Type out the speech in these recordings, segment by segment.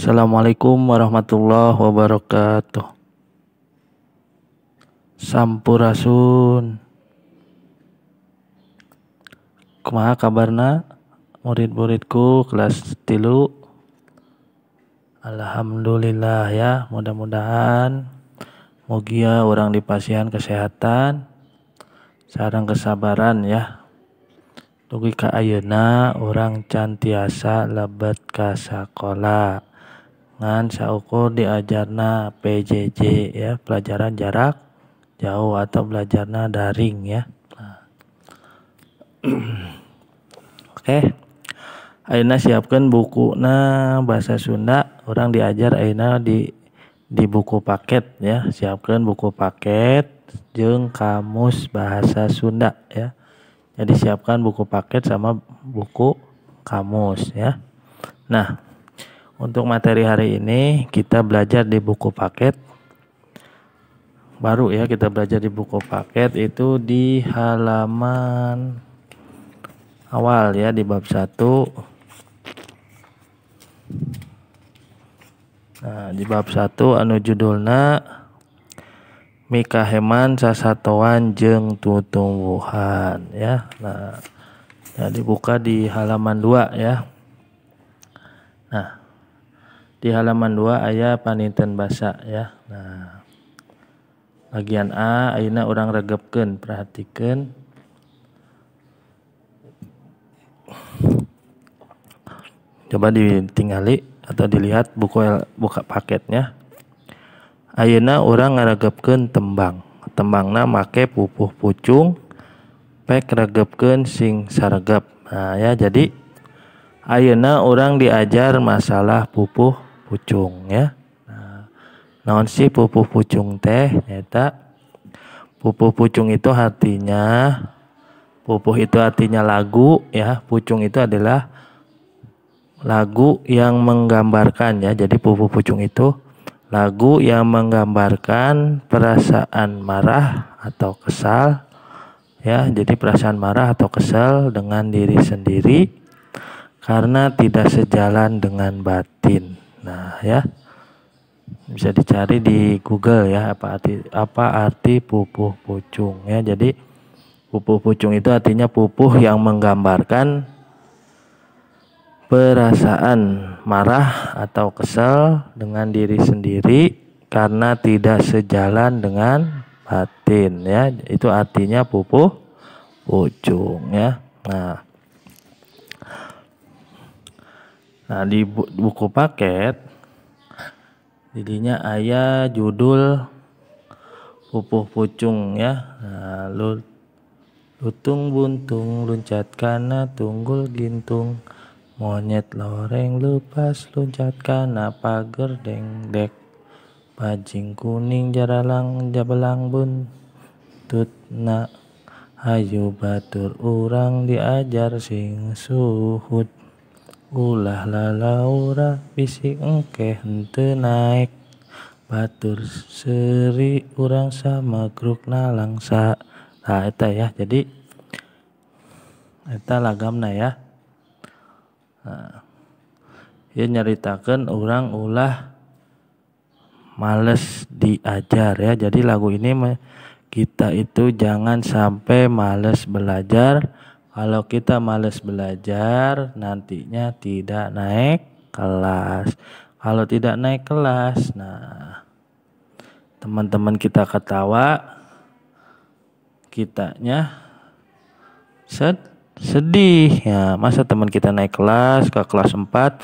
Assalamualaikum warahmatullahi wabarakatuh. Sampurasun. Kumaha kabarna murid-muridku kelas 3? Alhamdulillah ya, mudah-mudahan mugia urang dipasihan kesehatan sareng kesabaran ya. Dugi ka ayeuna urang can tiasa lebet ka sakola. Ngan saukur diajarna PJJ ya, pelajaran jarak jauh atau belajarna daring ya. Nah. Oke. Ayeuna siapkeun bukuna bahasa Sunda, urang diajar ayeuna di buku paket ya. Siapkeun buku paket jeung kamus bahasa Sunda ya. Jadi siapkan buku paket sama buku kamus ya. Nah, untuk materi hari ini kita belajar di buku paket baru ya. Kita belajar di buku paket itu di halaman awal ya, di bab 1. Nah, di bab 1 anu judulna Mikaheman Sasatoan jeung Tutumbuhan ya. Nah, ya dibuka di halaman 2 ya. Nah, di halaman 2 aya paninten basa ya. Nah, bagian A ayeuna urang regepkeun, perhatikeun. Coba ditingali atau dilihat buku buka paketnya. Ayeuna urang ngaregepkeun tembang. Tembangna make pupuh pucung pek regepkeun sing saregep. Nah ya, jadi ayeuna urang diajar masalah pupuh pucung ya. Nah, naon sih pupuh pucung teh? Nyata pupuh pucung itu artinya, pupuh itu artinya lagu ya, pucung itu adalah lagu yang menggambarkan ya. Jadi pupuh pucung itu lagu yang menggambarkan perasaan marah atau kesal ya. Jadi perasaan marah atau kesal dengan diri sendiri karena tidak sejalan dengan batin. Nah ya, bisa dicari di Google ya, apa arti pupuh pucung ya. Jadi pupuh pucung itu artinya pupuh yang menggambarkan perasaan marah atau kesal dengan diri sendiri karena tidak sejalan dengan batin ya. Itu artinya pupuh pucung ya. Nah, nah di buku paket didinya aya judul pupuh pucung ya. Nah, lutung buntung loncat kana tunggul gintung, monyet loreng lepas loncat kana pager dengdek, bajing kuning jaralang jabelang buntutna, hayu batur urang diajar sing suhud, ulah lalaura bisi engke henteu naek, batur seuri urang samagruk nalangsa. Nah eta ya, jadi eta lagamna ya. Nah, ieu nyaritakeun urang ulah males diajar ya. Jadi lagu ini kita itu jangan sampai males belajar. Kalau kita males belajar nantinya tidak naik kelas. Kalau tidak naik kelas, nah teman-teman kita ketawa, kitanya sedih ya. Masa teman kita naik kelas ke kelas 4,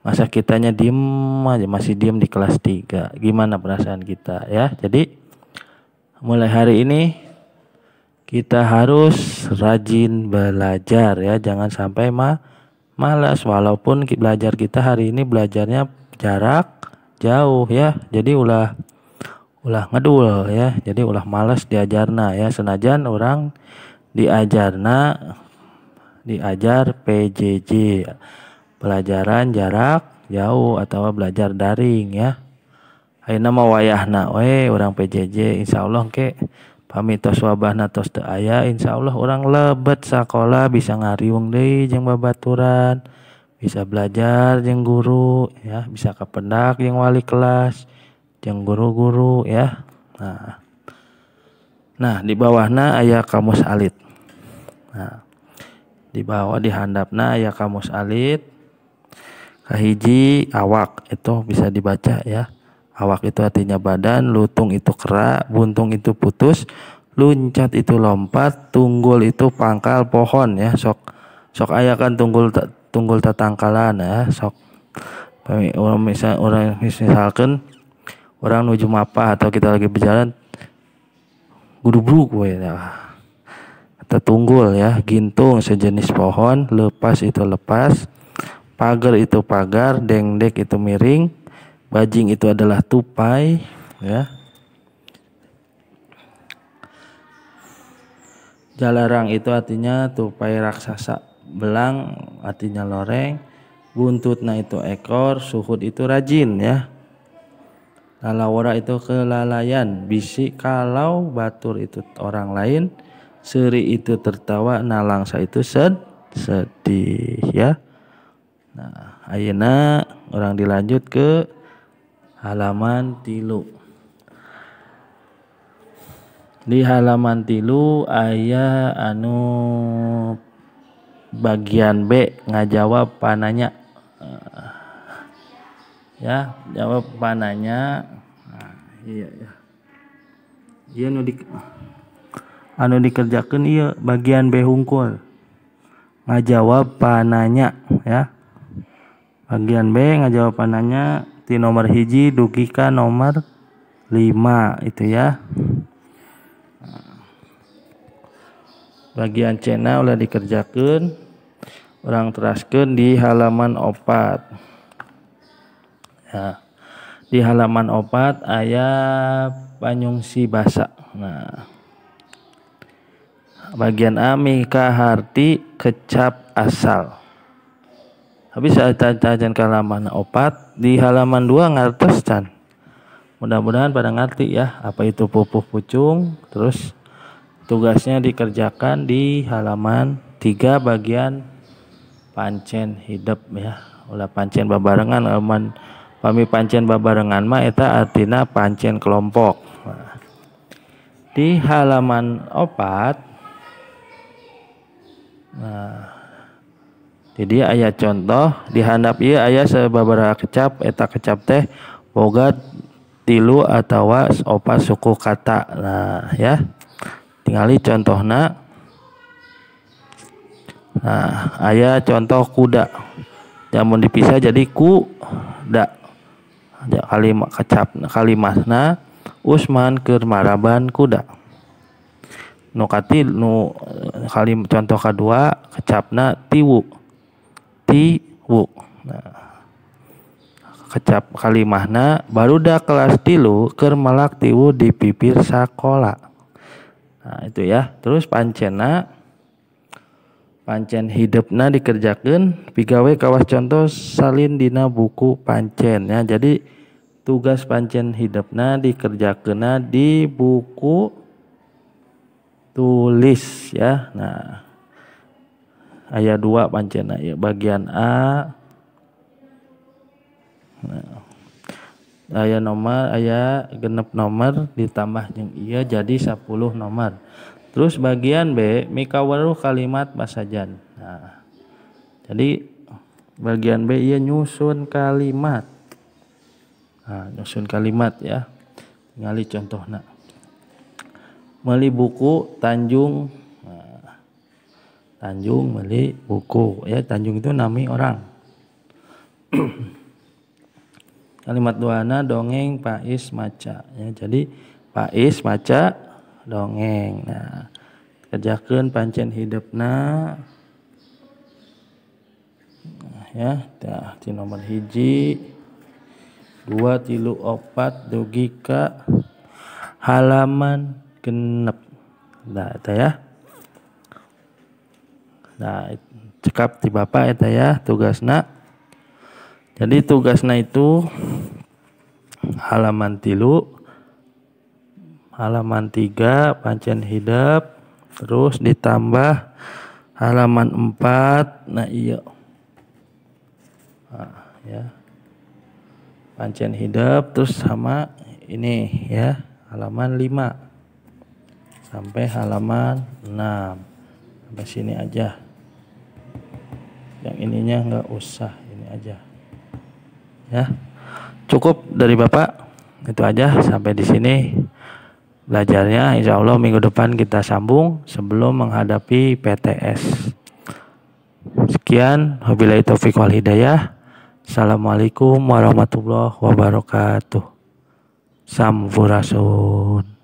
masa kitanya diem aja, masih diem di kelas 3. Gimana perasaan kita ya. Jadi mulai hari ini kita harus rajin belajar ya. Jangan sampai malas. Walaupun belajar kita hari ini belajarnya jarak jauh ya. Jadi ulah ngedul ya. Jadi ulah malas diajarna ya. Senajan orang diajarna diajar PJJ, pelajaran jarak jauh atau belajar daring ya. Ayeuna mah wayahna we urang PJJ, insyaallah ke pami tos wabahna tos teu aya, insyaallah urang lebet sakola bisa ngariung deui jeung babaturan, Bisa belajar jeung guru ya, bisa kapendak jeung wali kelas, jeung guru-guru ya. Nah, di bawahna aya kamus alit. Nah, di bawah di handapna aya kamus alit. Kahiji awak itu bisa dibaca ya. Awak itu artinya badan, lutung itu kera, buntung itu putus, luncat itu lompat, tunggul itu pangkal pohon ya. Sok sok aya kan tunggul tunggul tatangkalan ya. Sok orang misal orang misalkan orang nuju mapah atau kita lagi berjalan gudubruk we ya. Atau tunggul ya, gintung sejenis pohon, lepas itu lepas, pagar itu pagar, dengdek itu miring, bajing itu adalah tupai ya. Jalarang itu artinya tupai raksasa, belang artinya loreng, buntutna itu ekor, suhud itu rajin ya. Lalawara itu kelalaian, bisi kalau batur itu orang lain, seri itu tertawa, nalangsa itu sedih ya. Nah, ayeuna orang dilanjut ke halaman 3. Di halaman 3 aya anu bagian B ngajawab pananya. Ya, jawab pananya. Nah, iya ya. Iya nu di anu dikerjakeun ieu bagian B hungkul. Ngajawab pananya ya. Bagian B ngajawab pananya ti nomor 1 dugi ka nomor 5 itu ya. Bagian C na ulah dikerjakeun, urang teraskeun di halaman 4. Ya. Di halaman 4 aya panyungsi basa. Nah, bagian A mikaharti kecap asal. Habis tajan ke halaman 4, di halaman 2 ngartos can. Mudah-mudahan pada ngerti ya apa itu pupuh pucung. Terus tugasnya dikerjakan di halaman 3 bagian pancen hidup ya. Ulah pancen babarengan, halaman pami pancen babarengan mah eta artina pancen kelompok. Nah, di halaman 4, nah, jadi aya contoh di handap ieu aya sababaraha kecap, eta kecap teh boga 3 atawa 4 suku kata. Nah, ya. Tingali contohna. Nah, aya contoh kuda. Jamun dipisah jadi kuda. Kalimat kecap kalimatna Usman keur maraban kuda. Nu katil nu kalim contoh kedua kecapna tiwu. Tiwu. Nah, kecap kalimahna barudak kelas 3 keur melak tiwu di pipir sakola. Nah, itu ya. Terus pancena pancen hidupna dikerjakeun pigawe kawas contoh salin dina buku pancen ya. Jadi tugas pancen hidupna dikerjakeunna di buku tulis ya. Nah, aya 2 pancena ya, bagian A. Nah, aya nomor, aya genep nomor ditambah jeung ieu jadi 10 nomor. Terus bagian B mikaweruh kalimat basajan. Nah, jadi bagian B ieu nyusun kalimat. Nah, nyusun kalimat ya. Tingali contohna. Meuli buku Tanjung. Nah, Tanjung meuli buku ya, Tanjung itu nami orang. Kalimat duana dongeng Pais maca ya. Jadi Pais maca dongeng. Nah, kerjakeun pancen hidupna. Nah, ya, tah di nomor 1, 2, 3, 4 dugi ka halaman 6. Nah, eta ya. Nah, cekap ti Bapak eta ya tugasna. Jadi tugasna itu halaman 3, halaman 3 pancen hidup, terus ditambah halaman 4. Nah, iya. Nah, ya. Pancen hidep terus sama ini ya, halaman 5 sampai halaman 6. Sampai sini aja. Yang ininya nggak usah, ini aja. Ya. Cukup dari Bapak. Itu aja sampai di sini belajarnya. Insya Allah minggu depan kita sambung sebelum menghadapi PTS. Sekian, wabillahi taufik wal hidayah. Assalamualaikum warahmatullahi wabarakatuh. Sampurasun.